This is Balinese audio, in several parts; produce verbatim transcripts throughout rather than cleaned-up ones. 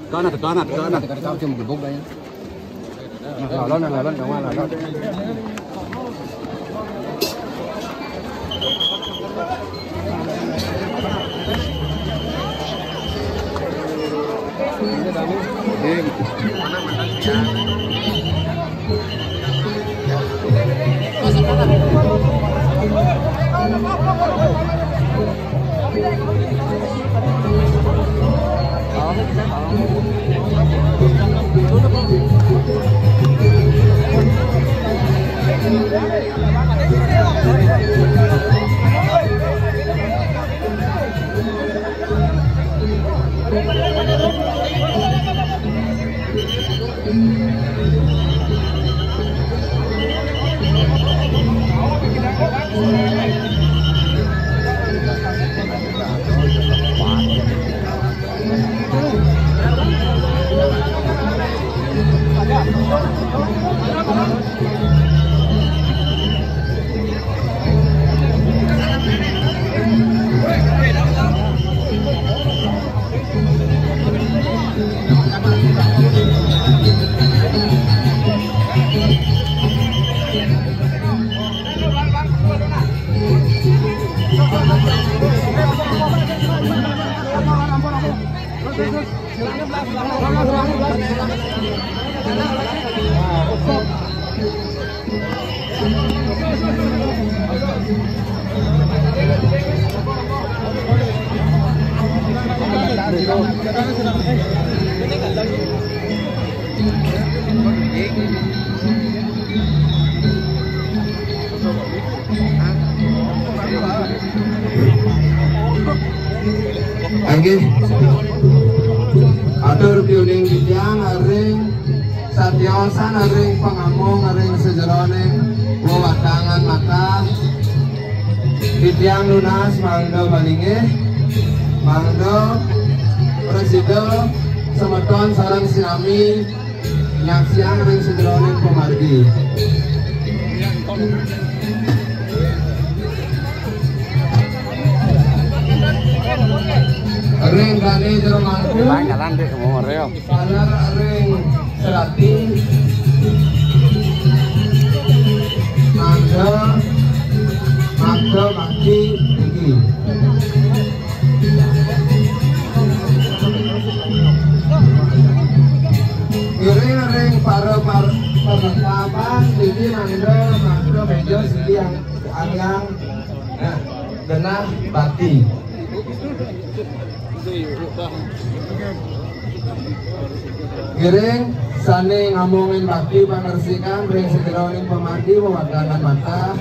Kanat, kanat, kanat. Inggih. Atur piuning titiang ring satiosan ring pangamong ring sajeroning wewadangan mata. Titiang nunas mangda malinggih, mangda prasida semeton sareng sinami nyaksiang ring sajeroning pamargi. Ring dané jero mangku. Jalan, jalan, Dik, umur, ya. Taler ring serati. Mangda, mangda bakti niki. Ngiring ring para par-, perlengkapan niki mangda, mangda méja siki yang, yang, nah, genah bakti. Ngiring sané ngamongin bakti pangresikan ring sajeroning pamargi wewadangan mata.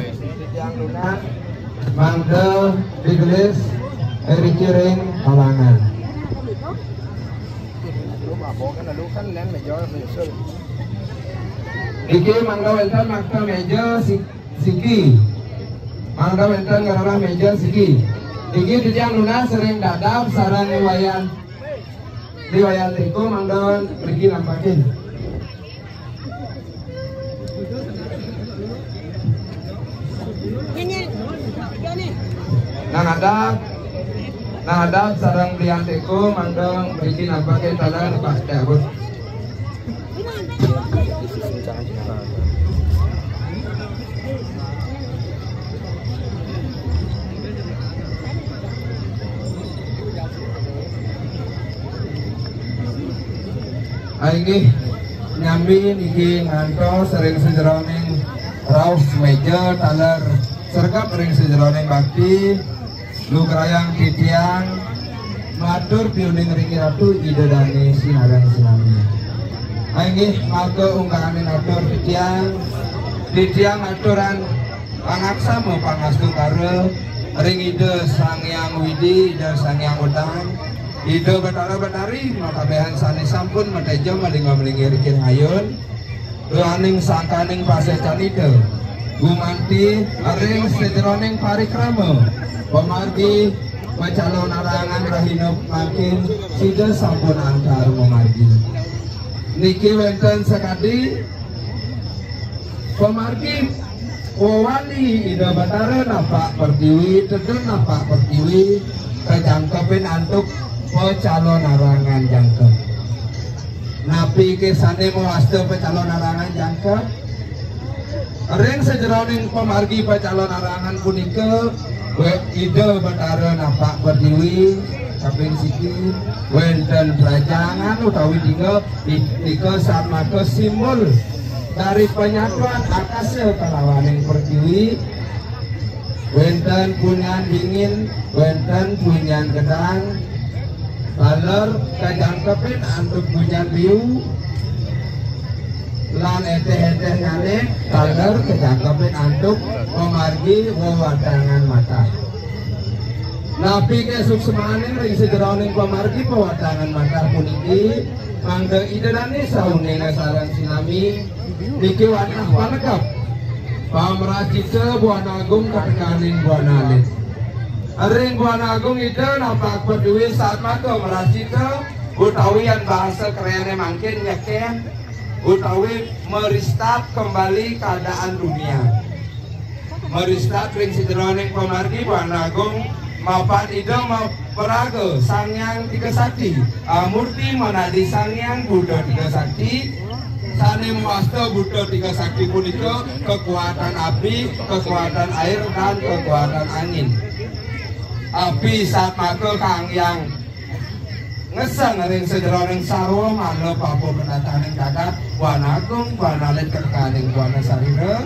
Mangda digelis riki ring halangan. Niki mangda wénten makta méja si-, siki. Mangda wénten ngrereh méja siki. Niki titiang nunas ring dadap sareng Wayan, Di Wayan Teko mangda mriki nampakin. Nang adap, nang adap sareng Brian Teko mangda mriki nampakin taler Pak Dawud. Inggih, nyami niki ngantos ring sajeroning raos méja taler sregep ring sajeroning bakti. Lugrayang titiang matur piuning ring Ratu Ida Dané sinareng sinami. Inggih, maka ungkaraning atur titiang, titiang aturang pangaksama pangastungkara ring Ida Sang Hyang Widi, Ida Sang Hyang Wetan, Ida Batara Batari, makabehan sane sampun mateja malingga-malinggi riki rangayun, duaning sangkaning pasecan Ida gumanti ring sajeroning parikrama pamargi pacalonarangan rahina mangkin sida sampun antar mamargi. Niki wenten sakadi pamargi wewali Ida Batara napak pertiwi, tedun napak pertiwi, kajangkepin antuk pacalonarangan jangkep. Napi ke sane mawasta pacalonarangan jangkep? Ring sajeroning pamargi pacalonarangan punika, we-, Ida Batara napak pertiwi, kaping siki, wenten prajangan utawi tingga, i-, nika satmaka simbol dari panyatuan akasa kalawaning pertiwi, wenten punyan dingin, wenten punyan gedang, taler kajangkepin antuk punyan liu, lan eteh-eteh ngalih, taler kajangkepin antuk pamargi wewatangan matah. Napi ke suksmane ring sajeroning pamargi wewatangan matah puniki, mangda Ida Dane sauninga sareng sinami, niki wantah panekep pamracita Buana Agung katekaning Buana Alit. Ring Buana Agung Ida napak pertiwi satmaka mracita, utawi yan bahasa kerene mangkin nyeken, utawi meristat kembali keadaan dunia. Meristat ring sajeroning pamargi Buana Agung mapan Ida ma-, maraga Sang Hyang Tiga Sakti, ah, murti manadi Sang Hyang Buddha Tiga Sakti, sane mawasta Buddha Tiga Sakti punika kekuatan api, kekuatan air, dan kekuatan angin. Api satmaka kanggiang ngeseng ring sajeroning sarwa mala papa penataning jagat, Buana Agung, Buana Alit, katekaning Buana Sarira.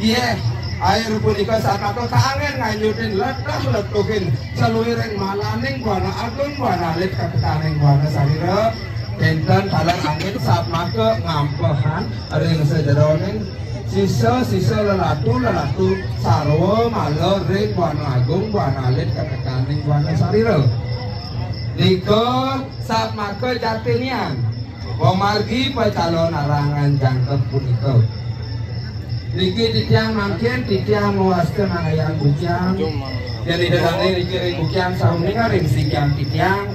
Yeh, air punika satmaka kaangen nganyudin leteh-letuhin saluiring malaning Buana Agung, Buana Alit, katekaning Buana Sarira. Wenten taler angin satmaka ngampehan ring sajeroning sisa-sisa lelatu-lelatu sarwa mala ring Buana Agung, Buana Alit, katekaning Buana Sarira. Nika satmaka jatinian pamargi pacalonarangan jangkep punika. Niki titiang mangkin, titiang mawasta nangayang bukiang. Yen Ida Dane niki ring bukiang sauninga ring sikian titiang.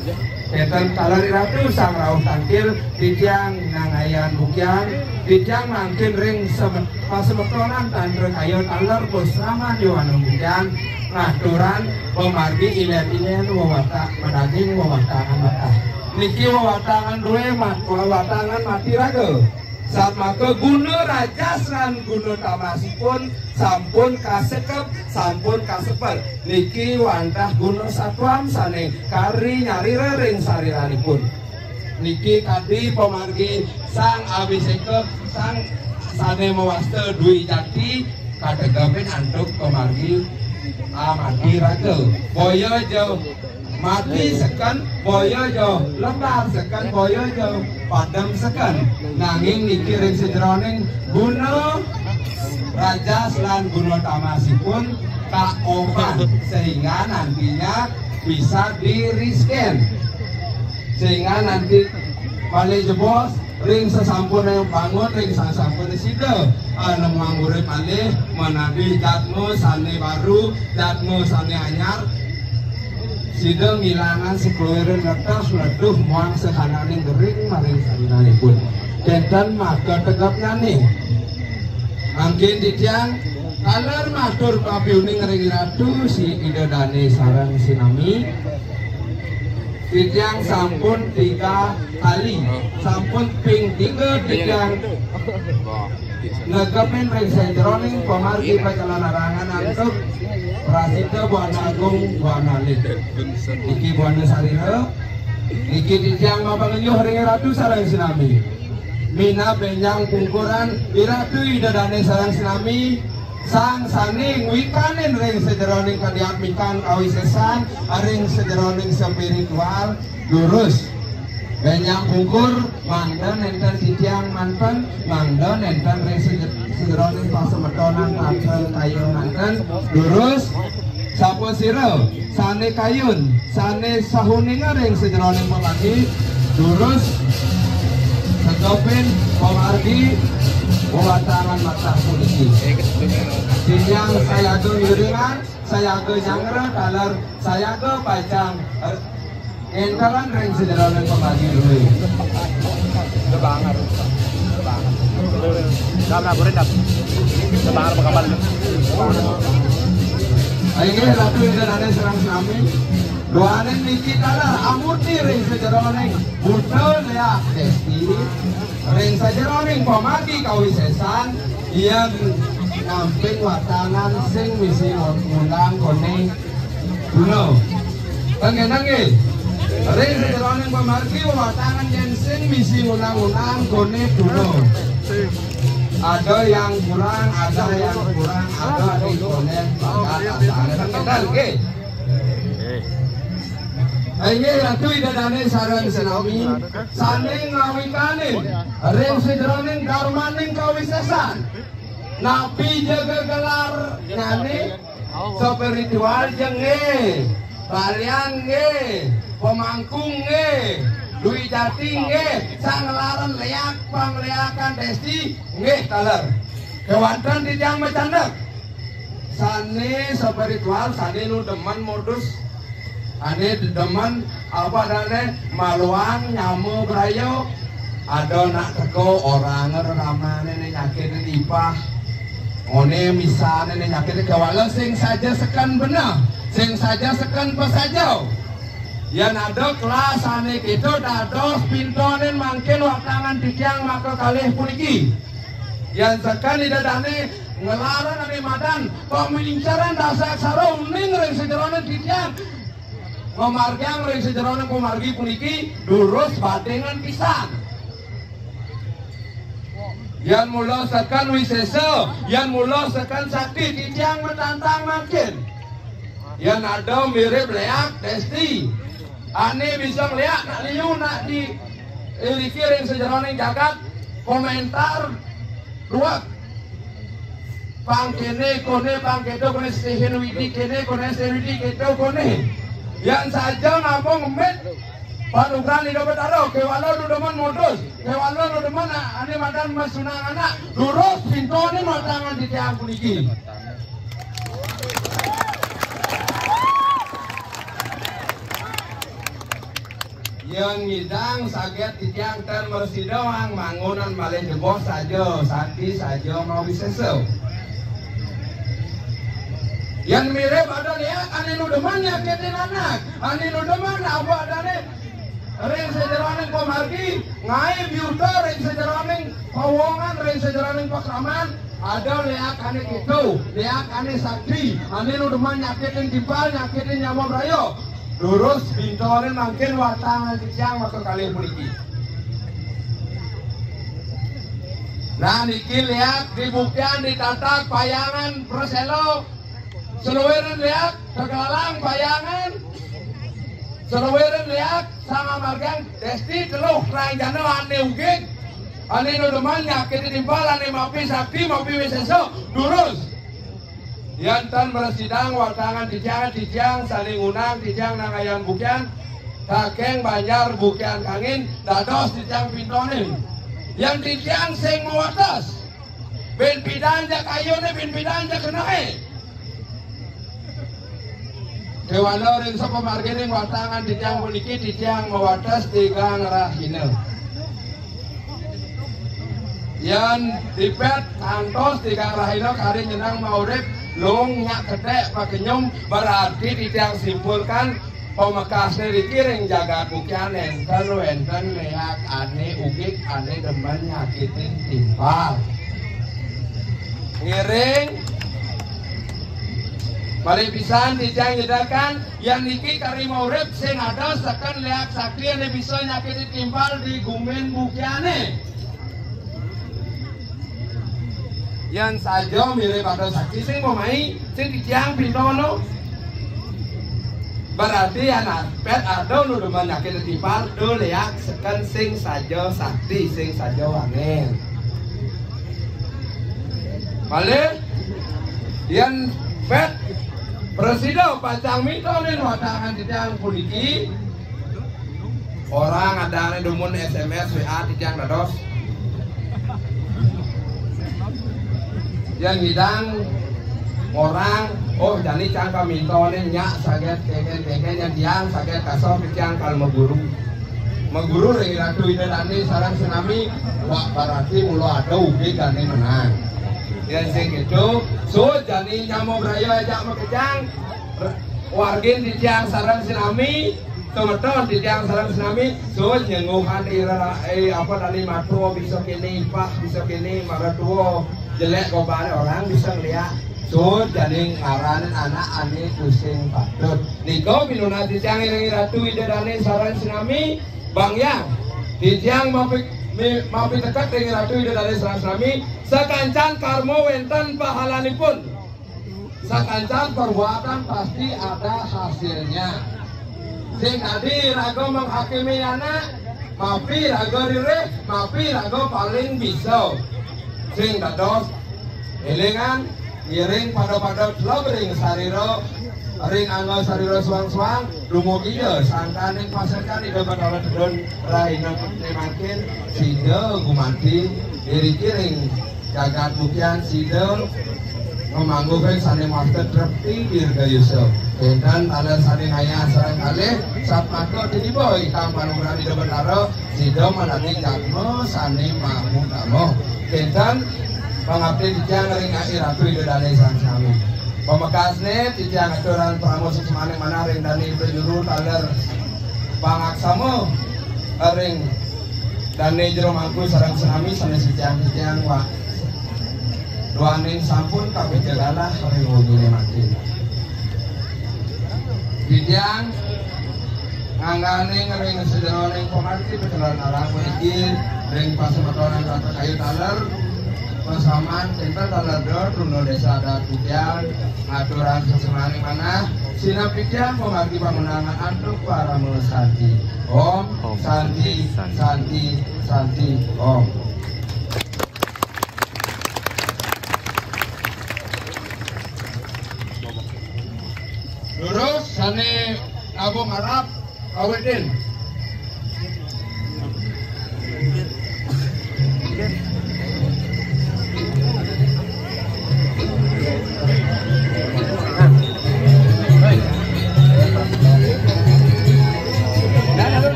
Wenten taler Ratu Sang Rauh Tangkil, titiang nangayang bukiang, titiang mangkin ring semet-, pasemetonan tantra kaya taler pasraman yowana bukiang, ngaturan pamargi ilen-ilen wewata-, madaging wewatangan matah. Niki wewatangan rue mat-, wewatangan mati raga. Satmaka guna rajas lan guna tamasipun sampun kasekep, sampun kasepet. Niki wantah guna satwam sane kari nyarira ring sariranipun. Niki kadi pamargi sang abhiseka, sang sane mawasta Dwi Jati, kategepin antuk pamargi amati raga. Boya ja mati seken, boya ja lembar seken, boya ja padem seken. Nanging niki ring sajeroning guna rajas lan guna tamasipun kaoban, sehingga nantinya bisa di-rescan. Sehingga nanti malih jebos ring sasampune bangun, ring sasampune sida, ah, nemuang urip malih, manadi jatma sane baru, jatma sane anyar, sida ngilangan saluiring leteh letuh muang sakananing gering maring salinanipun. Kenten maka tegepnyane. Mangkin titiang taler matur papiuning ring Ratu si Ida Dane sareng sinami. Titiang sampun tiga kali, sampun ping tiga titiang negepin ring sajeroning pamargi pacalonarangan antuk prasida Buana Agung, Buana Alit. Niki Buana Sarira, niki titiang mapangenyuh ring Ratu sareng sinami. Minab benjang pungkuran Iratu Ida Dane sareng sinami, sang sane ngwikanin ring sajeroning kadiatmikan kawisesan, ring sajeroning spiritual, durus. Benjang pungkur, mangda nenten titiang manten, mangda nenten ring saje-, sajeroning pasemetonan tatra kaya manten, durus. Sapasira Sané kayun, sané sahuninga ring sajeroning pamargi, durus, tegepin, pamargi, wewatangan wantah puniki. Titiang sayaga ngiringan, sayaga nyanggra taler, sayaga pacang, eh, ngenteran ring sajeroning pamargi dué. Udah banget. Udah banget. Udah pernah burin, Dap. Udah banget apa kabar? Inggih, Ratu Ida Dané sareng sami. Duaning niki taler amurti ring sajeroning Buta Léak Desti. Ring sajeroning pamargi kawisésan, yén nampin watangan sing misi ngundang koné tuna. Tengge-tengge. Ring sajeroning pamargi wewatangan yén sing misi ngundang-ngundang koné tuna. Ada yang kurang, ada yang kurang, ada di koné bakat asalé. Tengge-tengge. Inggih Ratu Ida Dané sareng sinami, sané ngawikanin ring sajeroning darmaning kawisésan. Napi ja gegelarnyané, spiritual ja nggih, balian nggih, pamangku nggih, dwi jati nggih, sang ngelarang léak, pangléakan Desti nggih taler. Kéwanten titiang macandék. Sané spiritual, sané nu demen modus, ané demen apa adané maluang nyama braya. Ada nak teka orahanga reramané né nyakitin timpal. Oné misalné né nyakitin kéwala sing saja seken beneh, sing saja seken pasaja. Yén ada kelas ané kéto dados pintonin mangkin watangan titiang maka kalih puniki. Yén seken Ida Dané ngelarang ané madan pamilincaran dasa aksara uning ring sajeroning titiang, mamargiang ring sajeroning pamargi puniki, durus batingan pisan. Yén mula seken wisésa, yén mula seken sakti, titiang matantang mangkin. Yén ada mirip Léak Desti, ané bisa ngléak nak liu nak di iriki ring sajeroning jagat, komentar dueg. Pang kéné koné, pang kéto koné, sihin widi kéné koné, sihin widi kéto koné. Yén saja namung mit panugrahan Ida Betara, kéwala nu demen modus, kéwala nu demen ané madan masunang anak, durus pintonin watangan titiang puniki. Yén ngidang saget titiang ten mresida, manggunan malih jebos saja, sakti saja mawisésa. Yén mirip ada léak ané nu demen nyakitin anak, ané nu demen apa adané ring sajeroning pamargi, ngaé biuta ring sajeroning pawongan, ring sajeroning pakraman, ada léak ané kéto, léak ané sakti, ané nu demen nyakitin timpal, nyakitin nyama braya. Durus pintonin mangkin watangan titiang maka kalih puniki. Nah, niki léak di Buktian, di Tatak, Payangan, Persela, saluiran léak, Tegalalang, Payangan, saluiran léak, sang ngamargiang Desti, Teluh, Rangjana, ané ugig, ané nu demen nyakitin timpal, ané mapi sakti, mapi wisésa, durus. Yén ten mrasidang watangan titiang, titiang sané ngundang, titiang nangayang Buktian, saking Banjar Buktian Kangin, dados titiang pintonin. Yén titiang sing mawates, bin pidan ja kayuné, bin pidan ja kenehé. Kéwala ring sapamargining watangan titiang puniki, titiang mawates tigang rahina. Yén dipet kantos tigang rahina kari nyeneng maurip, lung nyak kedék pakenyum, berarti titiang simpulkan pamekasné riki ring jagat Buktian nénten wénten léak ané ugig ané demen nyakitin timpal. Ngiring. Malih pisan titiang nyedakan, yén niki kari maurip sing ada seken léak sakti ané bisa nyakitin timpal di gumin Buktiané. Yén saja mirip ada sakti sing pamai, sing titiang pintono. Berarti anak pét ada nu demen nyakitin timpal, da léak seken sing saja sakti, sing saja wanén. Malih, yén pét Prasida pacang mita ning watakan titiang puniki. Orahang adané dumun S M S, W A titiang dados. Yén ngidang orahang, oh, jani cang kaminta ning nyak saget kénkén-kénkén, yén tiang saget kasor titiang kal maguru. Maguru ring Ratu Ida Dané sareng sinami, wah, berarti mula ada ugi dané menang. Yén sing kéto, suud jani nyama braya ajak makejang, r-, wargin titiang sareng sinami, semeton titiang sareng sinami, suud nyengguhang ira, eh, apa dané matua bisa kéné, ipah bisa kéné, maratua jelék gobané orang bisa ngeliak. Suud jani ngaranin anak ané tusing patut. Nika pinunas titiang ring Ratu Ida Dané sareng sinami, Bang Hyang. Titiang mapi-, mi-, mapiteket ring Ratu Ida Dané sareng sinami, sakancan karma wénten pahalanipun. Sakancan perbuatan pasti ada hasilnya. Sing dadi raga menghakimi anak, mapi raga ririh, mapi raga paling bisa. Sing dados élingan, ngiring pada-pada teleb ring sarira, ring angga sarira suang-suang, dumugi ya sangkaning pasekan Ida Batara Tedun rahina mangkin, sida gumanti iriki ring jagat mukian sida ngamangguhang sané mawasta trepti dirgayusa. Kénten taler sané ngayah sareng kalih, satmaka tiniba ingkang panugrahan Ida Batara, sida manatih jadma sané mahutama. Kénten pangaptin titiang ring Ratu Ida Dané sareng sami. Pamekasné titiang aturang parama suksmaning manah ring dané prajuru taler pangaksama ring dané jero mangku sareng sinami sané titiang-titiang wak. Duaning sampun kapicagalah ring wenginé mangkin. Titiang ngangganing ring sajeroning pamargi pacelan alam puniki ring pasemetonan Ratu Kayu taler pasaman kénten taler dot Runa Désa Adat titiang ngaturang suksmaning manah, sinambi titiang pamargi pamunangan antuk parama santi. Om Santi, Santi, Santi, Om. Durus sané nabung arep kawitin.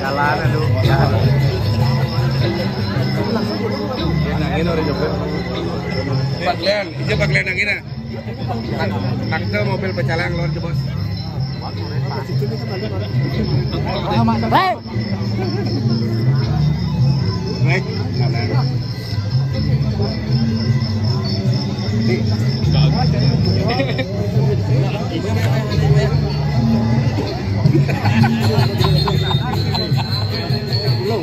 Jalan, aduh. Enak, ini udah jemput. Pak Leon, iya Pak Leon yang ini. Maksa mobil pecalang lor jebos. Hei! Baik, mana? Belum.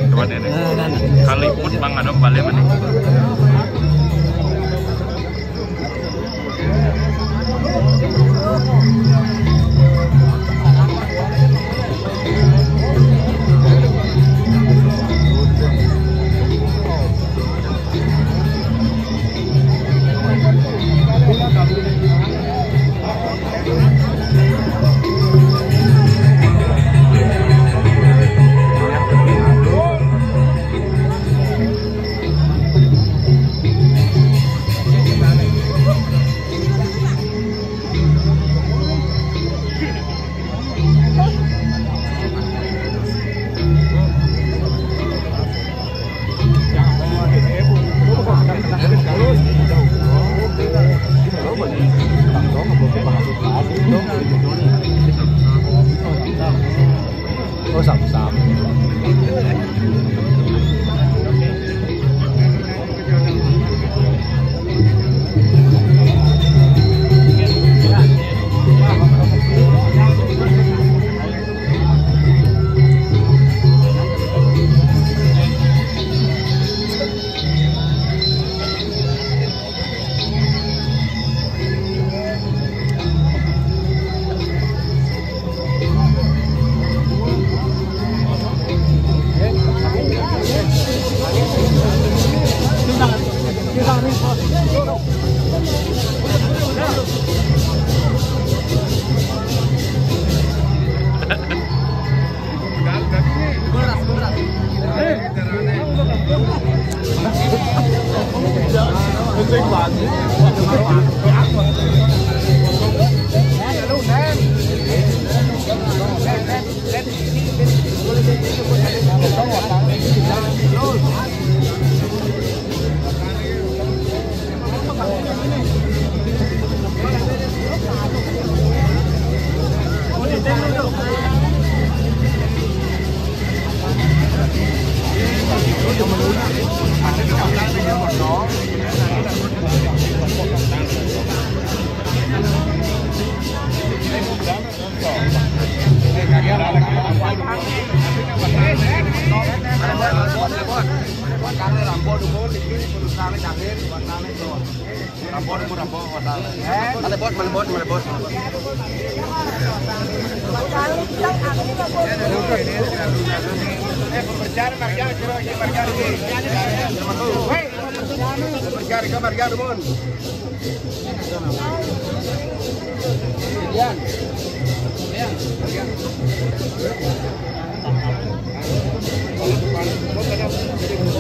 Coba deh, nih. Kaliput Bang ada balik mana? Oh, sama-sama.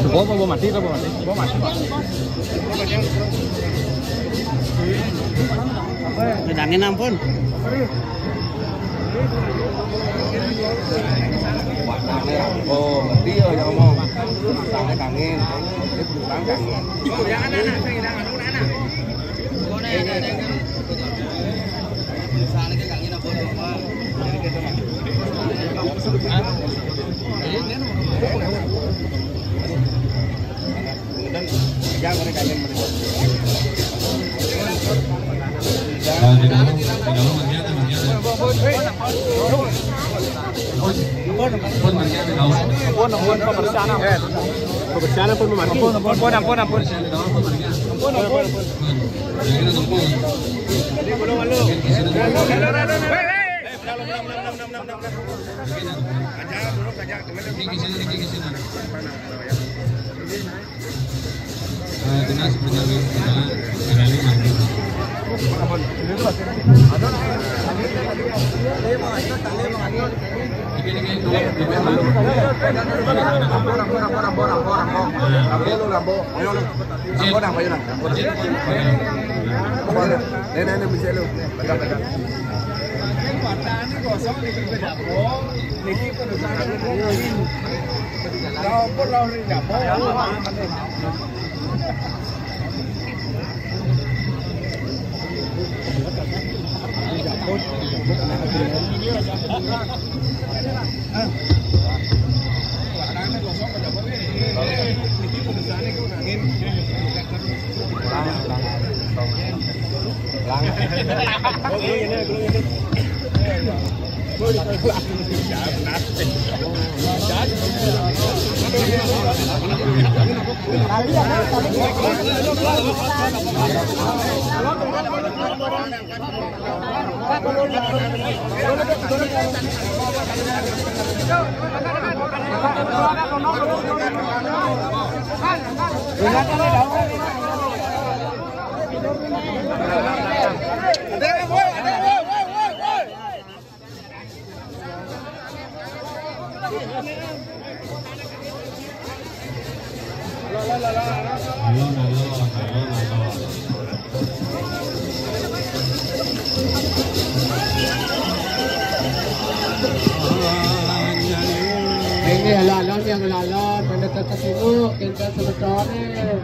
Bawa, bawa mati, bawa mati. Bawa mati, Pak. Tenangin ampun. Oh, dia yang ngomong. Tangan kangin. Dia bukan kangin. Kalau di dalam, di dalam masih ada, masih ada. Pun, pun masih ada, tahu. Ampun, ampun, pemeriksaan, ampun. Pemeriksaan, ampun, memanggil. Ampun, ampun, ampun, ampun. Masih ada, tahu, pun masih ada. Ampun, ampun. Pun. Jadi kita tunggu. Jadi belum, belum. Mungkin di sini. Belum, belum, belum, belum. Hei, hei. Eh, belum, belum, belum, belum, belum, belum. Aja, duduk aja. Ini di sini, ini di sini. Eh, dinas penjaga kendala kendali mandi. Ini, ini, ini, ini. Rambo, rambo, rambo, rambo, rambo. Rambo lu, rambo. Ayo lu. Rambo dah, ayo dah. Rambo dah. Rambo dah. Nih, nih, nih, bisa lu. Pegang, pegang. Ini alon-alon yang alon-alon, pada tetap sibuk, kita sebetulnya.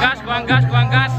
Gas, kurang gas, kurang gas.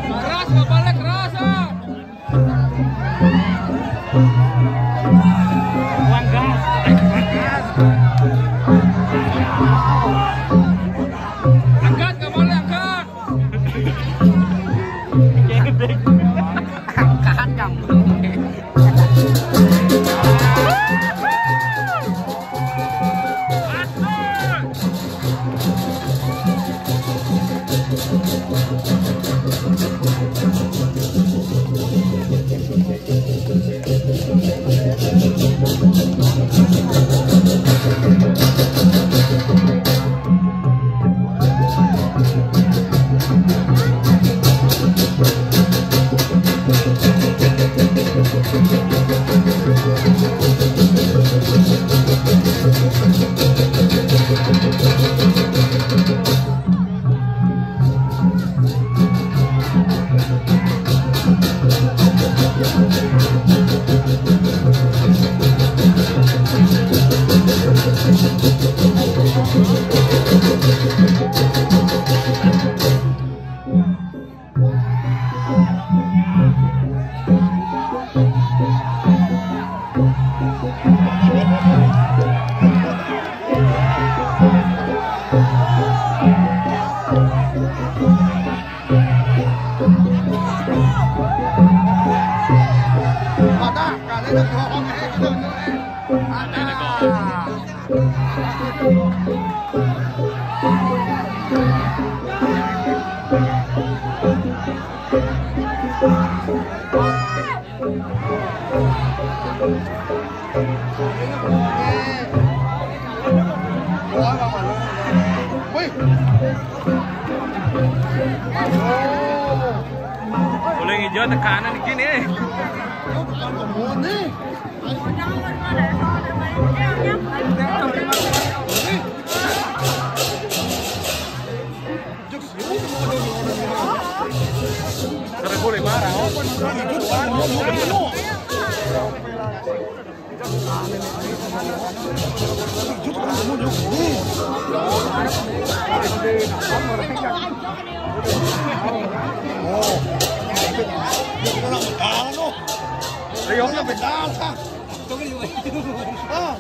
Keras, nggak boleh keras, ah. Kurang gas. Angkat, nggak boleh angkat. Angkat kamu. Boleh hijau tekanan gini. Seribu lima ratus. Ayo, kita bendal, ah. Ah.